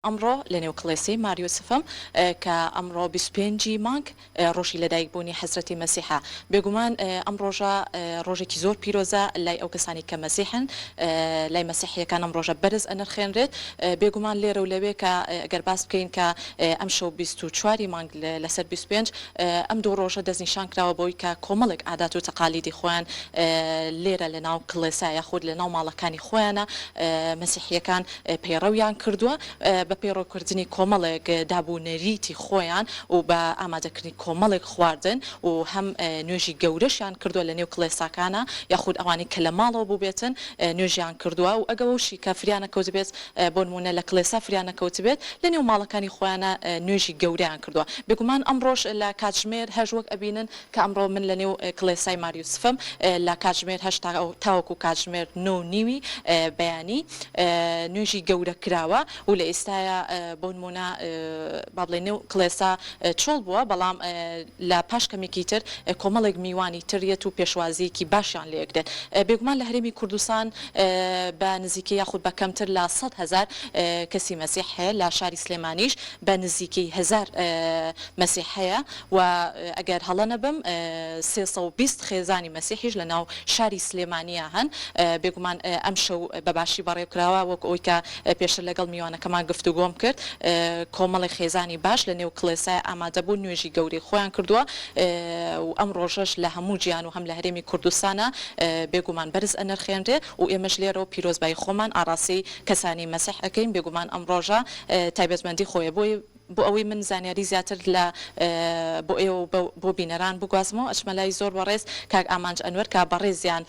ئەمڕۆ لەنێو کڵێسەی مار یوسفم کە ئەمڕۆ 25 ی مانگ ڕۆژی لەدایکبوونی حەزرەتی مەسیحە. بێگومان ئەم ڕۆژە ڕۆژێکی زۆر پیرۆزە لای ئەو کەسانی کە مەسیحن، لای مەسیحییەکان ئەم ڕۆژە بەرز ئەنرخێنرێت. بێگومان لێرە و لەوێ کە گەر باس بکەین کە ئەمشەو 24 ی مانگ لەسەر 25 ئەم دوو ڕۆژە دەستنیشان کراوە بەوەی کە کۆمەڵێک عادات و تەقالیدی خۆیان لێرە لەناو کڵێسا یاخود لەناو ماڵەکانی خۆیانە مەسیحییەکان پەیڕەویان کردووە بە پەیڕەوکردنی کۆمەڵێک داب و نەریتی خۆیان و بە ئامادەکردنی کۆمەڵێک خواردن و هەم نوێژی گەورەشیان کردووە لە نێو کڵێساکانا یاخود ئەوانەی کە لە ماڵەوە بووبێتن نوێژیان کردووە و ئەگەوەشی کە فریا نەکەوتبێت بۆ نموونە لە کڵێسا فریا نەکەوتبێت لە نێو ماڵەکانی خۆیانا نوێژی گەورەیان کردووە بێگومان ئەمڕۆش لە کاتژمێر هەشت وەک ئەبینن کە ئەمڕۆ من لە نێو کڵێسای مار یوسفم لە کاتژمێر هەشت تاوەکو کاتژمێر نۆ و نیوی بەیانی نوێژی گەورە کراوە و لە ئێستایا بۆ نموونە با بڵێین نێو کڵێسا چۆڵ بووە بەڵام لە پاش کەمێکی تر کۆمەڵێک میوانی تر یەت و پێشوازییەکی باشیان لێ ئەکرێت. بێگومان لە هەرێمی کوردستان بە نزیکەی یاخود بە کەمتر لە 100,000 کەسی مەسیح هەیە، لە شاری سلێمانیش بە نزیکەی هەزار مەسیح هەیە و ئەگەر هەڵە نەبم 320 خێزانی مەسیحیش لە ناو شاری سلێمانیا هەن. بێگومان ئەمشەو بە باشی بەڕێوکراوە وەک ئەوەی کە پێشتر لەگەڵ میوانەکەمان گفتوگۆم کرد، کۆمەڵێک خێزانی باش لە نێو کڵێسای ئامادەبوون نوێژی گەورەی خۆیان کردووە و ئەم ڕۆژەش لە هەموو جیهان و هەم لە هەرێمی کوردستانا بێگومان بەرز ئەنرخێنرێ و ئێمەش لێرەوە پیرۆزبایی خۆمان ئاڕاستەی کەسانی مەسیح ئەکەین، بێگومان ئەم ڕۆژە تایبەتمەندی خۆیە بۆیە. بۆ ئەوەی من زانیاری زیاتر لە بۆ ئێوە و بۆ بینەران بگوازمەوە ئەچمە لای زۆر بەڕێز کاک ئامانج ئەنوەر کە بەڕێزیان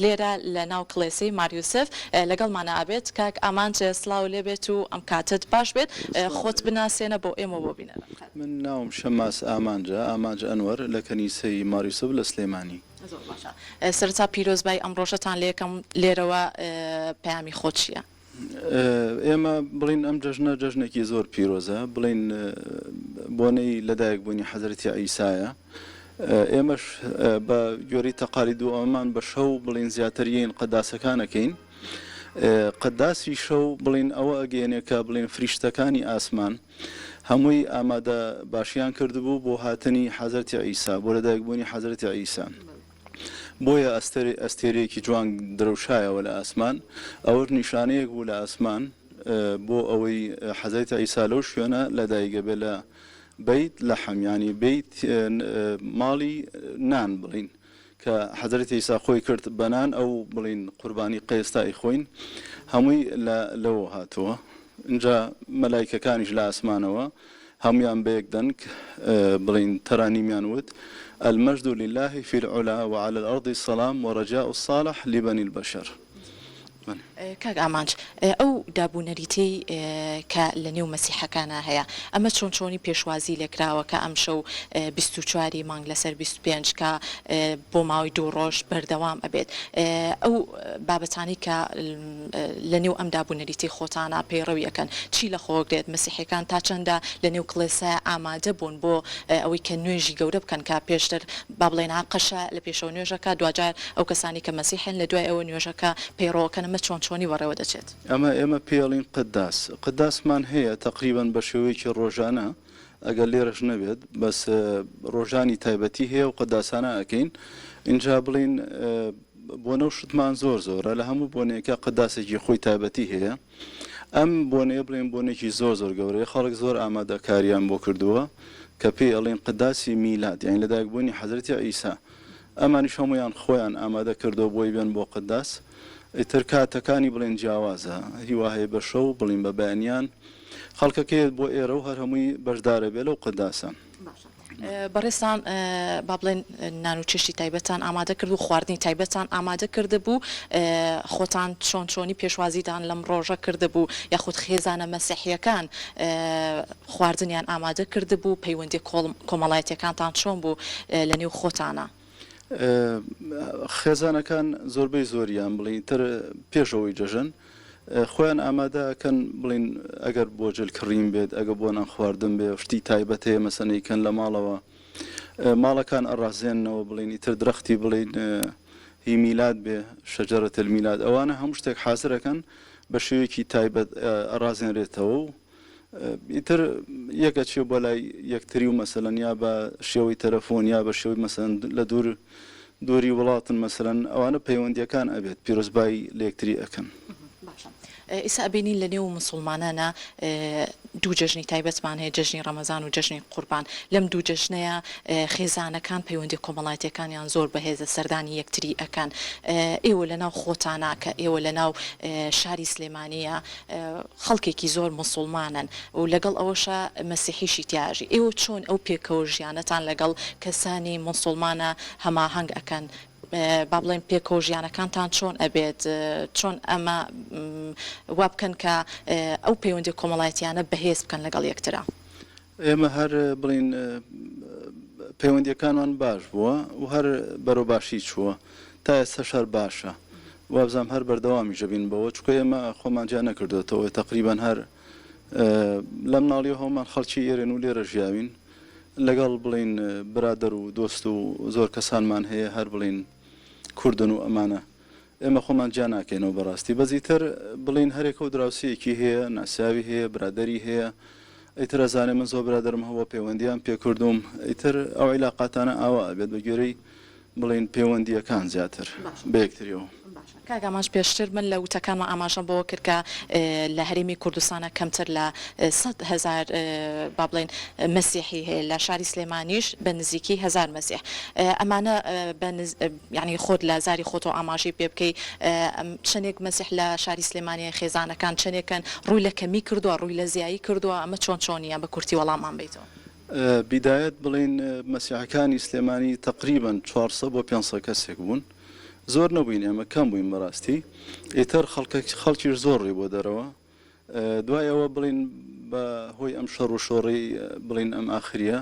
لێرە لە ناو کڵێسەی مار یوسف لەگەڵمانا ئەبێت کاک ئامانج سڵاو لێ بێت و ئەم کاتەت باش بێت خۆت بناسێنە بۆ ئێمە و بۆ بینەران. من ناوم شەماس ئامانجە، ئامانج ئەنوەر، لە کەنیسەی مار یوسف لە سلێمانی. زۆر باشە سەرەتا پیرۆزبای ئەم ڕۆژەتان لێ کەم لێرەوە پەیامی خۆت چیە؟ ئێمە بڵین ئەم جەژنە جەژنێکی زۆر پیرۆزە بڵین بۆنەی لەدایکبوونی حەزرەتی عیسایە ئێمەش بە گوێرەی تەقالید و ئەومان بە شەو بڵین زیاتر یین قەداسەکانەکەین قەداسی شەو بڵین ئەوە ئەگەیەنێ کە بڵین فریشتەکانی ئاسمان هەمووی ئامادە باشیان کردبوو بۆ هاتنی حەزرەتی عیسا بۆ لەدایکبوونی حەزرەتی عیسا. بۆیە ئەستێرەیەکی جوان درەوشایەوە لە ئاسمان، ئەوەش نیشانەیەک بوو لە ئاسمان بۆ ئەوەی حەزرەتی عیسا لەو شوێنە لەدایکەبێ لە بەیت لەحم یانی بەیت ماڵی نان بڵین کە حەزرەتی عیسا خۆی کرد بە نان ئەو بڵین قوربانی قێستا ئەیخۆین هەمووی لە لەوە هاتووە ئینجا مەلایکەکانیش لە ئاسمانەوە هەموویان بە یەک دەنگ بڵێین تەرانیمیان وت، المجد للە فی العلی و علی الارض السلام و رجاء الصالح لبنی البشر. کاک ئامانج، ئەو داب و نەریتەی کە لە نێو مەسیحەکانا هەیە، ئەمە چۆن چۆنی پێشوازی لێکراوە کە ئەمشەو 24 ی مانگ لەسەر 25 کە بۆ ماوەی دوو ڕۆژ بەردەوام ئەبێت، ئەو بابەتانەی کە لە نێو ئەم داب و نەریتەی خۆتانا پەیڕەوی ئەکەن چی لە خۆ ئەگرێت؟ مەسیحیەکان تا چەندە لە نێو کڵێسا ئامادە بوون بۆ ئەوەی کە نوێژی گەورە بکەن کە پێشتر با بڵێین ها قەشە لە پێشەوە نوێژ ئەکات دواجار ئەو کەسانەی کە مەسیحن لە دوای ئەوە نوێژەکە پەیڕەو ئەکەن ئەمە چۆن چۆنی بەڕێوە دەچێت؟ ئەمە ئێمە پێی ئەڵێین قداس. قداسمان هەیە تەقریبەن بە شێوەیەکی ڕۆژانە ئەگەر لێرەش نەبێت بەس ڕۆژانی تایبەتی هەیە و قەداسانە ئەکەین ئینجا بڵین بۆنە و شتمان زۆر زۆرە لە هەموو بۆنەیەکە قەداسێکی خۆی تایبەتی هەیە ئەم بۆنەیە بڵێن بۆنێکی زۆر زۆر گەورەیە خەڵک زۆر ئامادەکاریان بۆ کردووە کە پێی ئەڵێن قەداسی میلاد یانی لەدایکبوونی حەزرەتی عیسا ئەمانیش هەموویان خۆیان ئامادە کردووە بۆی بێن بۆ قەداس ئیتر کاتەکانی بڵێن جیاوازە هیوا هەیە بە شەو بڵین بە بەیانیان خەڵکەکە یەت بۆ ئێرە و هەر هەمووی بەشدارە بێ لەو قەداسە. باشە بەڕێزتان با بڵێن نان و چێشتی تایبەتتان ئامادە کرد و خواردنی تایبەتتان ئامادە کردبوو خۆتان چۆن چۆنی پێشوازیتان لەم ڕۆژە کردبوو یاخود خێزانە مەسیحیەکان خواردنیان ئامادە کردبوو پەیوەندیە کۆمەڵایەتیەکانتان چۆن بوو لە نێو خۆتانا؟ خێزانەکان زۆربەی زۆریان بڵێین تر پێش ئەوەی جەژن خۆیان ئامادە ئەکەن بڵێین ئەگەر بۆ جل کڕین بێت ئەگە بۆ نان خواردن بێ شتی تایبەت هەیە مەسەن ئەیکەن لە ماڵەوە ماڵەکان ئەڕازێننەوە بڵێین ئیتر درەختی بڵێین هی میلاد بێ شەجەرەت المیلاد ئەوانە هەموو شتێک حازر ئەکەن. بە شێوەیەکی تایبەت ئەڕازێنرێتەوە و ئیتر یەک ئەچێ بۆ لای یەکتری و مەسەلەن یا بە شێوەی تەلەفۆن یا بە شێوەی مەسەلەن لە دوور دووری وڵاتن مەسەلەن ئەوانە پەیوەندیەکان ئەبێت پیرۆزبایی لە یەکتری ئەکەن. باشە ئیستا ئەبینین لە نێو موسوڵمانانا دوو جەژنی تایبەتمان هەیە جەژنی ڕەمەزان و جەژنی قوربان لەم دوو جەژنەیا خێزانەکان پەیوەندیە کۆمەڵایەتیەکانیان زۆر بەهێزە سەردانی یەکتری ئەکەن ئێوە لەناو خۆتانا کە ئێوە لەناو شاری سلێمانیە خەڵکێکی زۆر موسوڵمانن و لەگەڵ ئەوەشا مەسیحیشی تیا ئەژی ئێوە چۆن ئەو پێکەوە ژیانەتان لەگەڵ کەسانی موسوڵمانا هەماهەنگ ئەکەن با بڵێین پێکەوە ژیانەکانتان چۆن ئەبێت چۆن ئەمە وا بکەن کە ئەو پەیوەندیە کۆمەڵایەتیانە بەهێز بکەن لەگەڵ یەکترا؟ ئێمە هەر بڵێین پەیوەندیەکانمان باش بووە و هەر بەرەو باشی چووە تا ئێستاش هەر باشە وابزانم هەر بەردەوامیش ئەبین بەوە چونکە ئێمە خۆمان جیا نەکردۆتەوە تەقریبەن هەر لە مناڵیەوە هەموومان خەڵکی ئێرەین و لێرە ژیاوین لەگەڵ بڵێین برادەر و دۆست و زۆر کەسانمان هەیە هەر بڵێین کوردن و ئەمانە ئێمە خۆمان جیا ناکەینەوە بەڕاستی بەس ئیتر بڵێین هەرێکە و دراوسێیەکی هەیە ناسیاوی هەیە برادەری هەیە ئیتر ئەزانێ من زۆر برادەرم هەبووە پەیوەندیان پێکردووم ئیتر ئەو عیلاقاتانە ئاوا ئەبێت بە گوێرەی بڵێین پەیوەندییەکان زیاتر بە یەکتریەوە. کاک ئامانج پێشتر من لە وتەکانما ئاماژەم بەوە کرد کە لە هەرێمی کوردستانا کەمتر لە 100,000 با بڵێین مەسیحی هەیە لە شاری سلێمانیش بە نزیکی هەزار مەسیح ئەمانە بە یانی خۆت لە زاری خۆتەوە ئاماژەی پێ بکەی چەنێک مەسیح لە شاری سلێمانی هەیە خێزانەکان چەنێکن ڕووی لە کەمی کردووە ڕووی لە زیایی کردووە ئەمە چۆن چۆنیە بە کورتی وەڵاممان بەیتەوە. بیدایەت بڵێین مەسیحەکانی سلێمانی تەقریبەن 400 بۆ 500 کەسێک بوون زۆر نەبووین ئێمە کەم بووین بەڕاستی ئیتر خەڵکە خەڵکیش زۆر ڕووی بۆ دەرەوە دوای ئەوە بڵێین بە هۆی ئەم شەڕ و شۆڕی بڵێین ئەم ئاخریە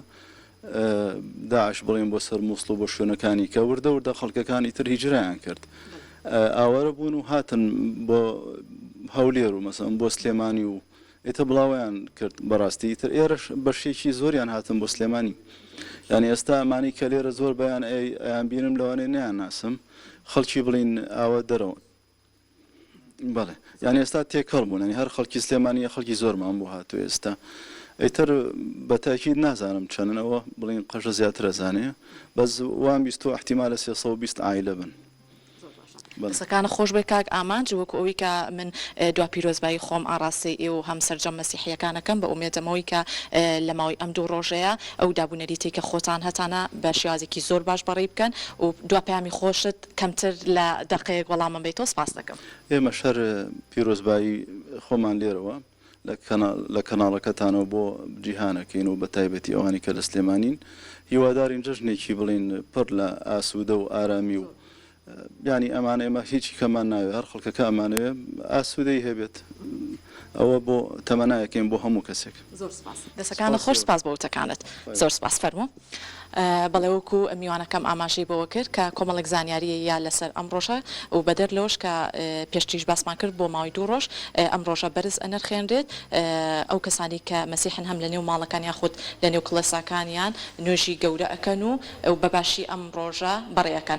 داعش بڵێن بۆ سەر مووسڵ و بۆ شوێنەکانی کە وردە وردە خەڵکەکانی تر هیجرایان کرد ئاوارە بوون و هاتن بۆ هەولێر و مەسەن بۆ سلێمانی و ئیتر بڵاوەیان کرد بەڕاستی ئیتر ئێرەش بەشێکی زۆریان هاتن بۆ سلێمانی یانی ئێستا ئەمانەی کە لێرە زۆر بەیان ئەیان بینم لەوانەیە نەیان ناسم خەڵکی بڵین ئاوە دەرەوە بەڵێ یانی ئێستا تێکەڵ بوون ینی هەر خەڵکی سلێمانی خەڵکی زۆرمان بۆ هاتو ئێستا ئیتر بە تاکید نازانم چەنن ئەوە بڵین قەشە زیاتر ئەزانێ بەس وام بیستوە ئیحتیمالە 320 عایلە بن. دەستەکانت خۆش بێت کاک ئامانج وەکو ئەوەی کە من دوا پیرۆزبایی خۆم ئاڕاستەی ئێوە و هەم سەرجەم مەسیحییەکان ئەکەم بە ئومێدم ئەوەی کە لە ماوەی ئەم دوو ڕۆژەیا ئەو دابونەریتەی کە خۆتان هەتانە بە شێوازێکی زۆر باش بەڕێی بکەن و دوا پەیامی خۆشت کەمتر لە دەقەیەک وەڵامم بەیتەوە سپاست دەکەم. ئێمەش هەر پیرۆزبایی خۆمان لێرەوە لە کەناڵەکەتانەوە بۆ جیهان ئەکەین و بەتایبەتی ئەوانەی کە لە سلێمانین هیوادارین جەژنێکی بڵێین پڕ لە ئاسوودە و ئارامی و یانی ئەمانە ئێمە هیچی کەمان ناوێ هەر خەڵکەکە ئەمانەوێ ئاسوودەی هەبێت ئەوە بۆ تەمەنایەکەین بۆ هەموو کەسێک. زۆر سپاس. دەستەکانت خۆش سپاس بۆ وتەکانت. زۆر سپاس فەرموو. بەڵێ وەکو میوانەکەم ئاماژەی بەوە کرد کە کۆمەڵێک زانیاری یا لەسەر ئەم ڕۆژە و بەدەر لەوەش کە پێشتریش باسمان کرد بۆ ماوەی دوو ڕۆژ ئەم ڕۆژە بەرز ئەنرخێنرێت ئەو کەسانەی کە مەسیحن هەم لە نێو ماڵەکان یاخود لە نێو کڵێساکانیان نوێژی گەورە ئەکەن و بە باشی ئەم ڕۆژە بەڕێ ئەکەن.